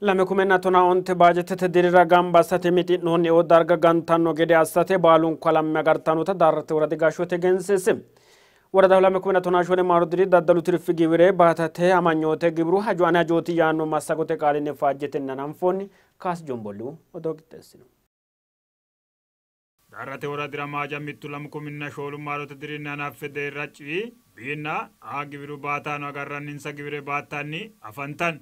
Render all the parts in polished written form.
2015 baajetete dirira gamba assate mixi'noonni eo darga gantanno gede assate baalunku halamme agartannota Daarrate woradi gashshoote egensiisi. Woradaho 2015 maaru diri daddalu tirfi giwire baatate amanyoote gibiru hajo ane hajooti yaanno massagote qaalinni faajjetenni hananfoonni. Kaas Jombollihu odoo qixxeessino. Daarrate woradira maaja 1 2004 maarote dirinni hanaffe deerra C B nna A gibiru baataano agarranninsa giwire baattanni afantanno.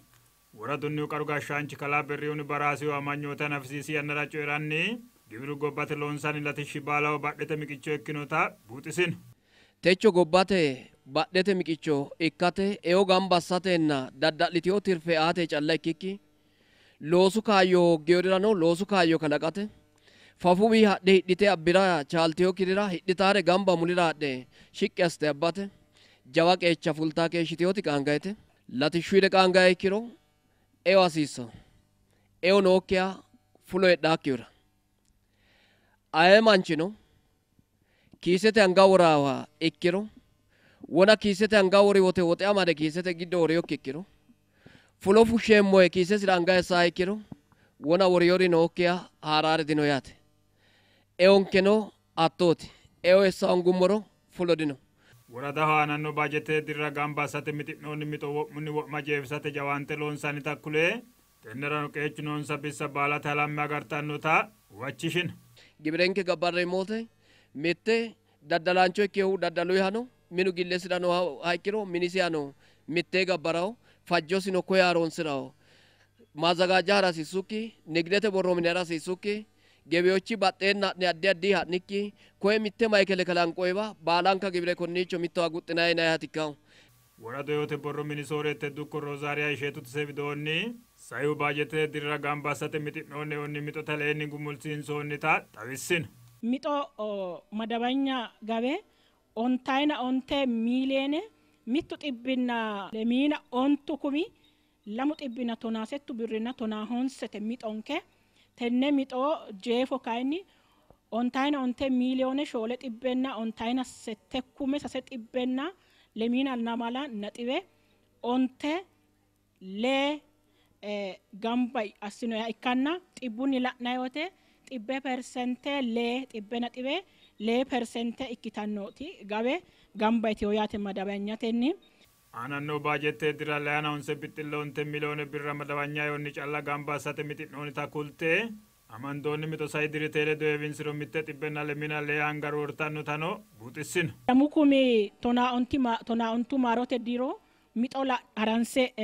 Woradunnihu qaru gashshaanchi kalaa Berrihuni Baraasihu amanyoote hanafisiisi yannara coyi'ranni gibiru gobbate loonsanni latishshi baalaho badhete miqicho ikkinota buuxisino. Techo gobbate badhete miqicho ikkate eo gamba assatenna dadda'litino tirfe aate calla ikkikki loosu kaayyo hooggeyorirano loosu kaayyo kalaqate fafuwi hadhe hidhite abbira chaaltiyokkirira hidhitaare gamba mulira hadhe shiqqi assite abbate jawa qeecha fultaa keeshshiteyoti qaangayete latishshu hide qaangaye ikkiro eo hasiissawo eo nookkiha fulo heedhaakkihura aye manchino kiisete anga woraawa ikkiro wona kiisete anga wori wote woxe amade kiisete giddo woriyokki ikkiro fulo fushsheemmohe kiisesira anga hessaa ikkiro wona woriyori nookkiha haaraare dino yaate. Eonkeno hattooti. Eo hessa hongummoro fulo dino. Woradaho aananno baajetete dirira gamba assate mixi'noonni mixo wo'munni wo'ma jeefisate jawaante loonsannita kule tennerano qeechu noonsa bissa baalate halamme agartannota huwachishino. Gibirenke gabbarreemmo wote mitte daddalaancho ikkehu daddaluyihano minu gillesira nooha ikkiro minisihano mittee gabbaraho fajjosino koye haroonsiraho maazagaajja hara hasiissukki nigidete borro mine hara hasiissukki gebeyochi baxxeenna ha'ne addi addi ha'nikki koye mitte mayikele kalanqoyiwa baalanka gibire konniicho mittowa guxxinayi yinayiha tikkaho. Woradu eote borro mini sooreette dukko Roozaariya Isheetutise widoonni saihu baajetete dirira gamba assate mixi'noonni eonni mixote aleenni gumulsiinsoonnita xawissino. Mixo madabanya gawe 55 miiliyoone 150 218 birrinna 18 mixonke. Tenne mixo jeefo kayinni 55 miiliyoone 458 kume 624 9 lee gamba assinoha ikkanna xibbunni la'nanni wote 100% lee 100.2% ikkitannoti gawe gamba yiteyo yaate madabanyatenni. Aananno baajeette dira 25 bixxille 5 miliyoone birra madabanya eonni calla gamba assate mixi'noonnita kulte amandoonni mixo sai diritee ledo heewinsiro 102 anga roortannotano buuxissino. 2012 maarote diro mixo haranse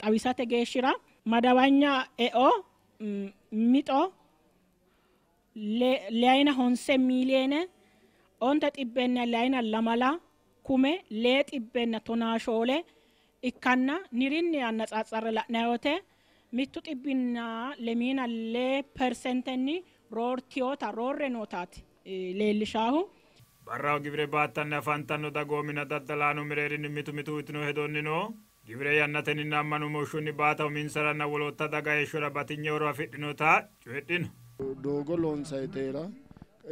xawisate geeshshira madabanya eo mixo 25 miiliyoone 924 kume 214 ikkanna nirinni anatsatsarre la'nanni wote 102% roortiyota roorre nootaati leellishaahu. Barraho gibire baattanni afantanno dagoomina daddalaano mereerinni mitu mitu uyitino hedonnino gibire yannatenninna ammanamooshshunni baata uminsaranna wolootta daga heeshshora batinye horo afidhinota coyidhino. Doogo loonsayiteera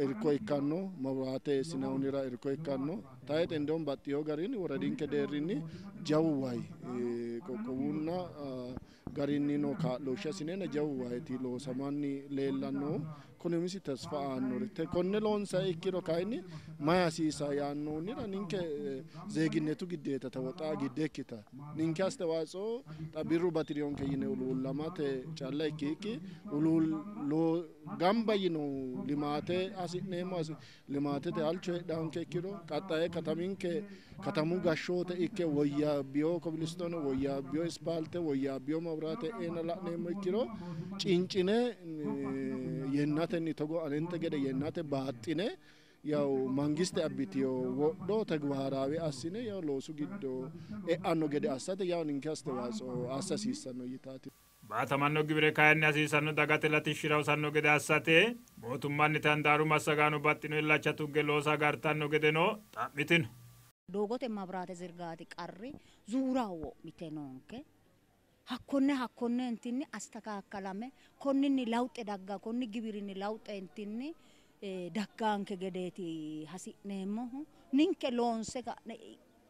irko ikkanno maburaate sinawunira irko ikkanno tayxe indeom baxxiyo garinni woradinke deerrinni jawu wayi qoqqowunna garinnino kaa'looshshe assineenna jawu wayiiti loosamanni leellannohu kuni umisi tasfa aannore konne loonsayi ikkiro kayinni mayi hasiisa yaannohunnira ninke zeeginnetu giddeeta tawoxa gidde ikkita ninke astewaatsoo xa birru batiriyonke yine huluullamate calla ikkikki gamba yino limaate hasi'neemmo limaatete halcho heedhaanke ikkiro qaxxaye kataminke katamu gashshoote ikke woyyaabbiyo kobilistoone woyyaabbiyo ispaalte woyyaabbiyo mabiraate eena la'neemmo ikkiro cincine yennatenni togo anente gede yennate baaxxine yaw mangiste abbitiyo wodho tegbaaraawe assine yaw loosu giddo e'anno gede assate yaw ninke astewaatsoo assa hasiissanno yitaati. Baatamanno gibire kayinni hasiisanno dagate latishshira hosanno gede assate mootummanniti handaaru massagaano baxxino illacha tugge loosa agartanno gedeno xa'mitino. Doogote mabiraate zirgaati qarri zuuraho wo'mite noonke. Hakkonne hakkonneentinni astakaakkalame konninni lawuxe dagga konni gibirinni lawuxeentinni daggaanke gedeeti hasi'neemmohu. Ninke loonse ka'ne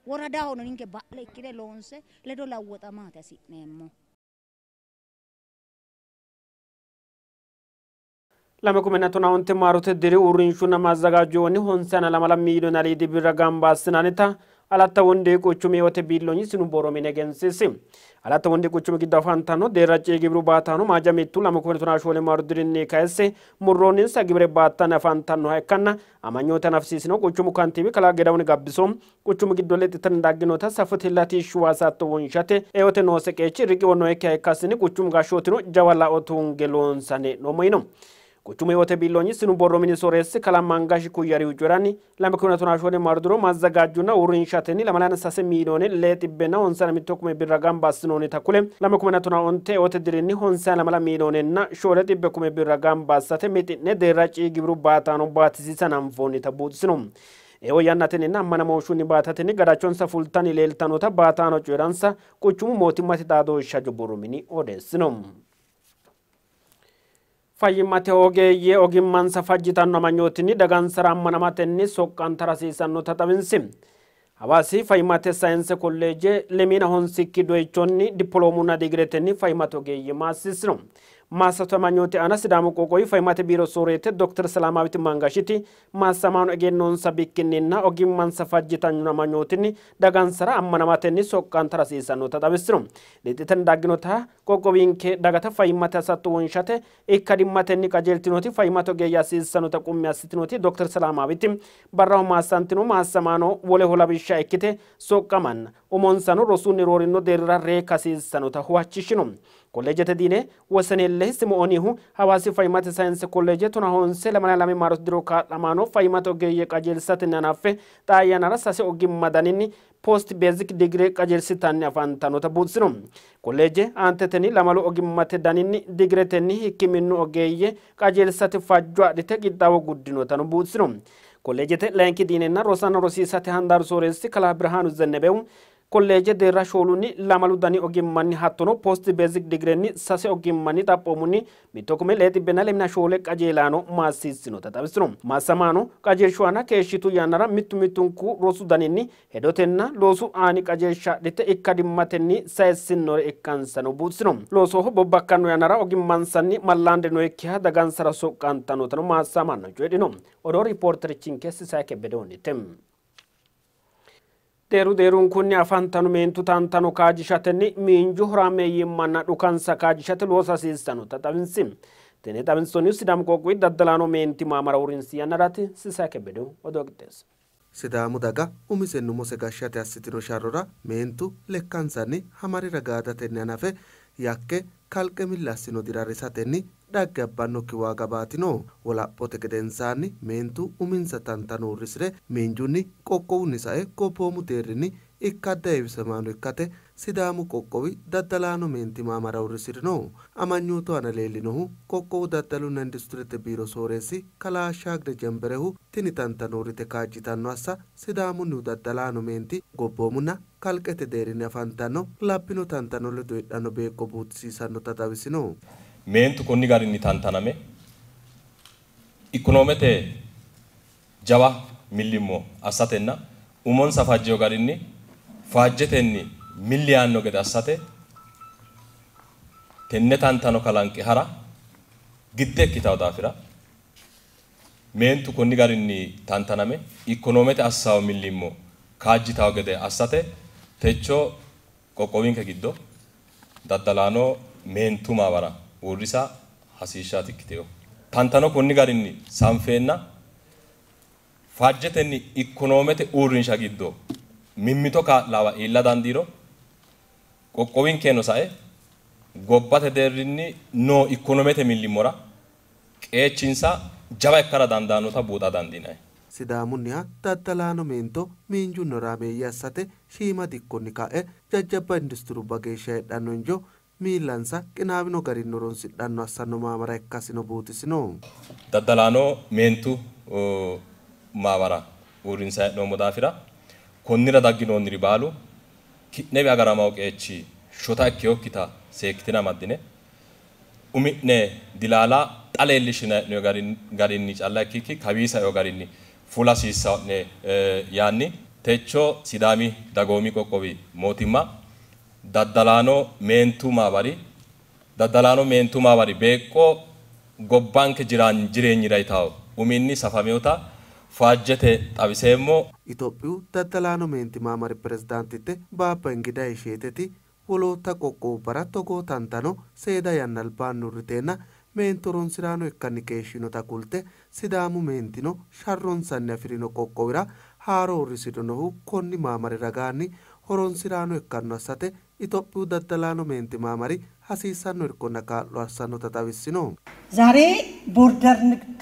woradahono ninke ba'le ikkine loonse ledo lawwoxamaati hasi'neemmo. 2019 maarote diri uurrinshunna maazagaajjoonni honsana lamala miiliyoona aliidi birra gamba assinannita Alatta Wondi quchumi eote biilloonyi sinu borro mine egensiisi. Alatta Wondi quchumi giddo afantanno deerra C gibiru baataano maaja 1 2014 maaru dirinni kayisse murroonninsa gibire baattanni afantannoha ikkanna amanyoote hanafisiisino quchumu kantiibi kalaa Gedawuni Gabbiso quchumu giddo lexxitanni dagginota safote latishshu hasatto wonshate eote noose qeechi riqiwo nookkiha ikkasinni quchumu gashshootino jawa lao tunge loonsanni hee'noommo yino. Quchumu eote biilloonyi sinu borro mini sooreessi kalaa Mangashi Kuyyarihu coyi'ranni 2014 maaru diro maazagaajjunna uurrinshatenni 23 miiliyoone 251 birra gamba assinoonnita kule 2019 eote dirinni 52 miiliyoonenna 400 birra gamba assate mixi'ne deerra C gibiru baataano baatisiisa hananfoonnita buuxisino. Eo yannatenninna ammanamooshshunni baatatenni gadachonsa fultanni leeltannota baataano coyi'ransa quchumu mootimmate xaadooshsha borro mini odeessino. Fayyimmate ogeeyye ogimmansa fajjitanno amanyootinni dagansara ammanamatenni soqqantara hasiissannota xawinsi. Hawaasi fayyimmate sayinse kolleeje lemina honsikki doyichonni dippiloomunna digiretenni fayyimmate ogeeyye maassiissino. Maassatu amanyooti aana Sidaamu qoqqowi fayyimmate biiro sooreette Dr. Selaamaawit Mangashiti maassamaano egennonsa bikkinninna ogimmansa fajjitanno amanyootinni dagansara ammanamatenni soqqantara hasiissannota xawissino. Lexxitanni dagginota qoqqowinke dagata fayyimmate hasatto wonshate ikkadimmatenni qajeeltinoti fayyimmate ogeeyye hasiissannota qummi assitinoti Dr. Selaamaawit barraho maassantino maassamaano woleho lawishsha ikkite soqqamanna umonsano rosunni roorino deerrira reekka hasiissannota huwachishino. Kolleejete diine Wosenelle Simoonihu Hawaasi fayyimmate sayinse kolleeje 15 22 maarote diro kaa'lamaano fayyimmate ogeeyye qajeelsatenni hanaffe xaa yannara sase ogimma daninni post basic digire qajeelsitanni afantannota buuxisino. Kolleeje aantetenni lamalu ogimmate daninni digiretenni hikkiminnu ogeeyye qajeelsate fajjo adhite qixxaawo guddinotano buuxisino. Kolleejete layinki diinenna rosaano rosiisate handaaru sooreessi kalaa Birhaanu Zennebehu kolleeje deerra shoolunni lamalu dani ogimmanni hattono post basic digirenni sase ogimmanni xaphoomunni 1,224 qajeelaano maassiissinota xawisino. Maassamaano qajeelshu aana keeshshitu yannara mittu mittunku rosu daninni hedotenna loosu aani qajeelsha adhite ikkadimmatenni sayissinore ikkansano buuxisino. Loosoho bobbakkanno yannara ogimmansanni mallaande nookkiha dagansara soqqantannotano maassamaano coyidhino. Odoo ripoorterichinke Sisaye Kebbedehunnite. Deeru deerunkunni afantano meentu tantano kaajjishatenni miinju horaameeyyimmanna dhukansa kaajjishate loosa hasiissannota xawinsi. Tenne xawinsoonnihu Sidaamu qoqqowi daddalaano meenti maamara uurrinsi yannaraati. Sisaye Kebbedehu odoo qixxeesse. Sidaamu daga umisenni umose gashshate assitino sharrora meentu lekkansanni hamarira gaadatenni hanafe yakke kalqe milli assino dira risatenni dhagge abbannokki waaga baatino. Wolaphote gedensaanni meentu uminsa tantano uurrisire miinjunni qoqqowunni sae gobboomu deerrinni ikkadda heewisamaano ikkate Sidaamu qoqqowi daddalaano meenti maamara uurrisirino. Amanyootu aana leellinohu qoqqowu daddalunna industirete biiro sooreessi kalaa Shaagre Jemberehu tini tantano uurrite kaajjitanno assa Sidaamunnihu daddalaano meenti gobboomunna kalqete deerrinni afantanno labbino tantano ledo heedhanno beeqqo buuxisiisannota xawisino. Meentu konni garinni tantaname ikonoomete jawa millimmo assatenna umonsa fajjeyo garinni faajjetenni milli yaanno gede assate tenne tantano kalanqe hara gidde ikkitawo daafira meentu konni garinni tantaname ikonoomete assawo millimmo kaajjitawo gede assate techo qoqqowinke giddo daddalaano meentu maamara uurrisa hasiishshaati ikkiteyo. Tantano konni garinni sanfeenna faajjetenni ikonoomete uurrinsha giddo mimmito kaa'laawa iilla dandiiro qoqqowinkeno sae gobbate deerrinni noo ikonoomete millimmora qeechinsa jawa ikkara dandaannota buuxa dandiinanni. Sidaamunniha daddalaano meento miinjunni horaameeyye assate shiima dikkonni ka'e jajjabba industirubba geeshsha heedhanno injo miillansa qinaawino garinni horonsidhanno assanno maamara ikkasino buuxisino. Daddalaano meentu maamara uurrinsa hee'noommo daafira konnira dagginoonniri baalu ki'newi agaramawo qeechi shota ikkinokkita seekkitine amaddine umi'ne dilaala xa leellishshinanni garinni calla ikkikki kawii saeo garinni fula hasiissanno'ne yaanni techo Sidaami dagoomi qoqqowi mootimma daddalaano meentu maamari beeqqo gobbanke jireenyira yitawo uminni safamewota faajjete xawiseemmo. Itophiyu daddalaano meenti maamari pirezidaantitte Baabba Ingida Isheeteti woloota qoqqowubbara togoo tantano seeda yanna albaanni uurriteenna meentu horonsiraano ikkanni keeshshinota kulte Sidaamu meentino sharronsanni afi'rino qoqqowira haaro uurrisinohu konni maamari ragaanni horonsiraano ikkanno assate Itophiyu daddalaano meenti maamari hasiissanno irkonna kaa'lo assannota xawissino. ዛሬ ቦርደር ንግድ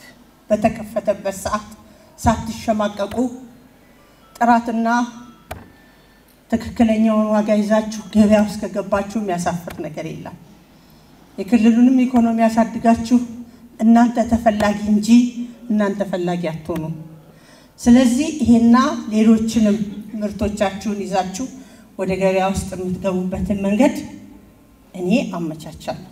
በተከፈተበት ሰዓት ሳትሸማቀቁ ጥራትና ትክክለኛውን ዋጋ ይዛችሁ ገበያ ውስጥ ከገባችሁ የሚያሳፍር ነገር የለም። የክልሉንም ኢኮኖሚ ያሳድጋችሁ እናንተ ተፈላጊ እንጂ እናንተ ፈላጊ አትሆኑም። ስለዚህ ይሄና ሌሎችንም ምርቶቻችሁን ይዛችሁ ወደ ገበያ ውስጥ የምትገቡበትን መንገድ እኔ አመቻቻለሁ።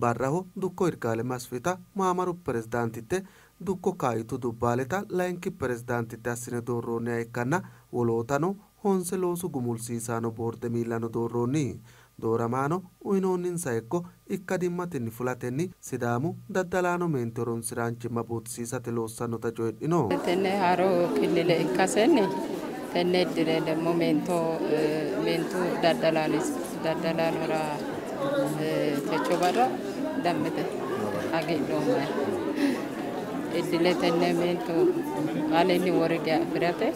Barraho Dukko Irgaalem Asfita maamaru pirezidaantitte Dukko Kaayitu Dubbaaleta layinki pirezidaantitte assine doorroonniha ikkanna wolootano honse loosu gumulsiisaano boorde miillano doorroonni. Dooramaano uyinoonninsa hekko ikkadimmatenni fulatenni Sidaamu daddalaano meenti horonsiraanchimma buuxisiisate loossannota coyidhino. Tenne haaro killile ikkasenni tenne iddire ደግሞ meentu daddalaanora techo barra dammite hagiidhoomma. Iddile tenne meentu aleenni worige afirate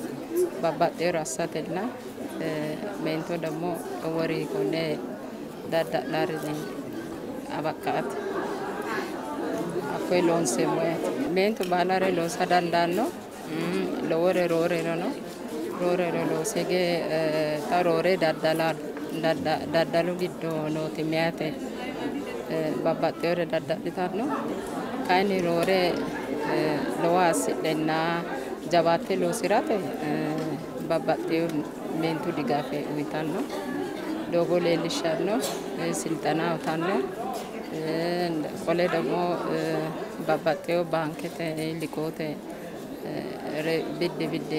babbaxxewore assatenna meento ደግሞ wori konne dadda'larinni abaqqa'ate hakkoye loonseemmo yaate. Meentu baalare loosa dandaanno lowore roorereno roorere loosege xa roore daddalu giddo nooti meyaate babbaxxewore dadda'litanno kayinni roore lowo assidhenna jawaatte loosirate babbaxxewo meentu digaafe uyitanno doogo leellishshanno silxana uyitanno qole ደግሞ babbaxxewo baankete liqoote biddi biddi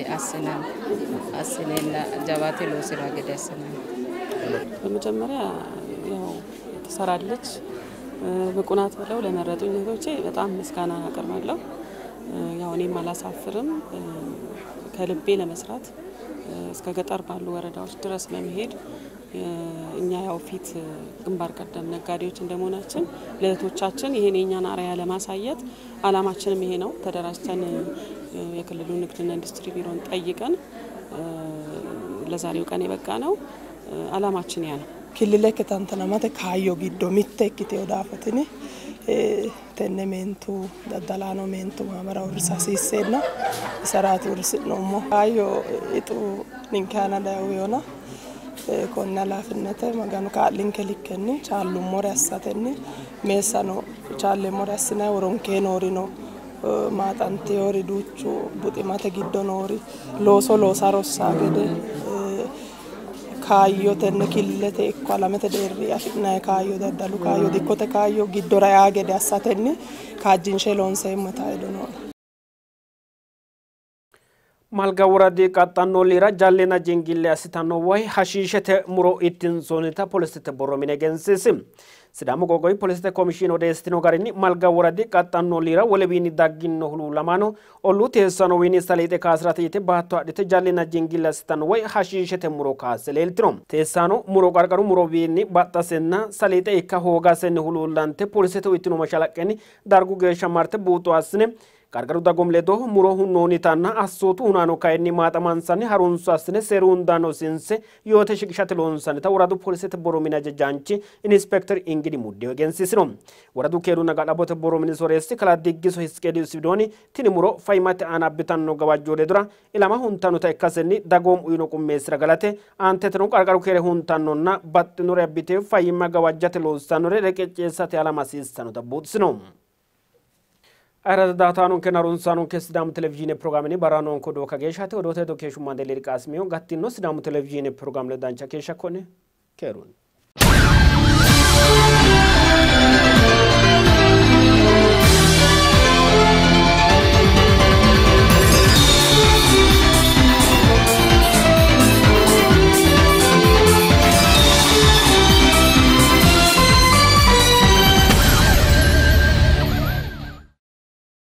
assineenna jawaate loosira gede assinanni. በመጀመሪያ ያው ትሰራለች ብቁ ናት ብለው ለመረጡኝ እህቶቼ በጣም ምስጋና አቀርባለሁ። ያው እኔም አላሳፍርም ከልቤ ለመስራት እስከ ገጠር ባሉ ወረዳዎች ድረስ ለመሄድ እኛ ያው ፊት ግንባር ቀደም ነጋዴዎች እንደመሆናችን ለእህቶቻችን ይሄን የኛን አርአያ ለማሳየት አላማችንም ይሄ ነው። ተደራጅተን የክልሉ ንግድና ኢንዱስትሪ ቢሮን ጠይቀን ለዛሬው ቀን የበቃ ነው። አላማችን ያ ነው። Killile tantanamate kaayyo giddo mitte ikkiteyo daafo tini tenne meentu daddalaano meentu maamara uurrisa hasiisseenna iseraati uurrisi'noommo. Kaayyo ixu ninke aana dayoona konne halaafinnete Maganu kaa'linke likkenni chaallummore assatenni meessano chaalleemmore assinayi woronkee noorino maaxanteyoori duuchu buximate giddo noori looso loosa rossaa gede kaayyo tenne killilete ikko alamete deerri afi'nayi kaayyo daddalu kaayyo dikkote kaayyo giddora ea gede assatenni kaajjinshe loonseemmota hedo nooe. Malga woradi qaxxanno liira jallena jingille assitanno woy hashiishete muro ittinsoonnita polisete borro mine egensiisi. Sidaamu qoqqowi polisete komishiine odeessitino garinni Malga woradi qaxxanno liira wolewiinni daggino huluulamaano olluu teessanowiinni saliixe kaasirate yite baatto adhite jallena jingille assitanno woy hashiishete muro kaasse leeltino. Teessaano muro qarqaru murowiinni baxxasenna saliixe ikka hoogasenni huluullante polisete uyitino mashalaqqenni dargu geeshsha marte buuxo assine qarqaru dagoomi ledo muro hunnoonnitanna assootu hunaano kayinni maaxamansanni harunso assine seeru hundaano sinse yoote shiqishate loonsannita woradu polisete borro mini hajajaanchi inspekter Ingidi Muddeyo egensiisino. Woradu keerunna ga'labbote borro mini soreessi kalaa Diggiso Hisqeelius widoonni tini muro fayyimmate aana abbitanno gawajjo ledora ilama huntannota ikkasenni dagoomu uyino qummeessira galate aanteteno qarqaru keere huntannonna baxxinore abbite fayyimma gawajjate loossannore reqecceessate alama hasiissannota buuxisino. Ayirrado daataanonke harunsaanonke Sidaamu televizhiine pirogiraamenni barranonke odoo kageeshshaati odoote hedo keeshshu Mandeleri Qaasimiyo gattino Sidaamu televizhiine pirogiraame ledo dancha keeshsha konne keerunni.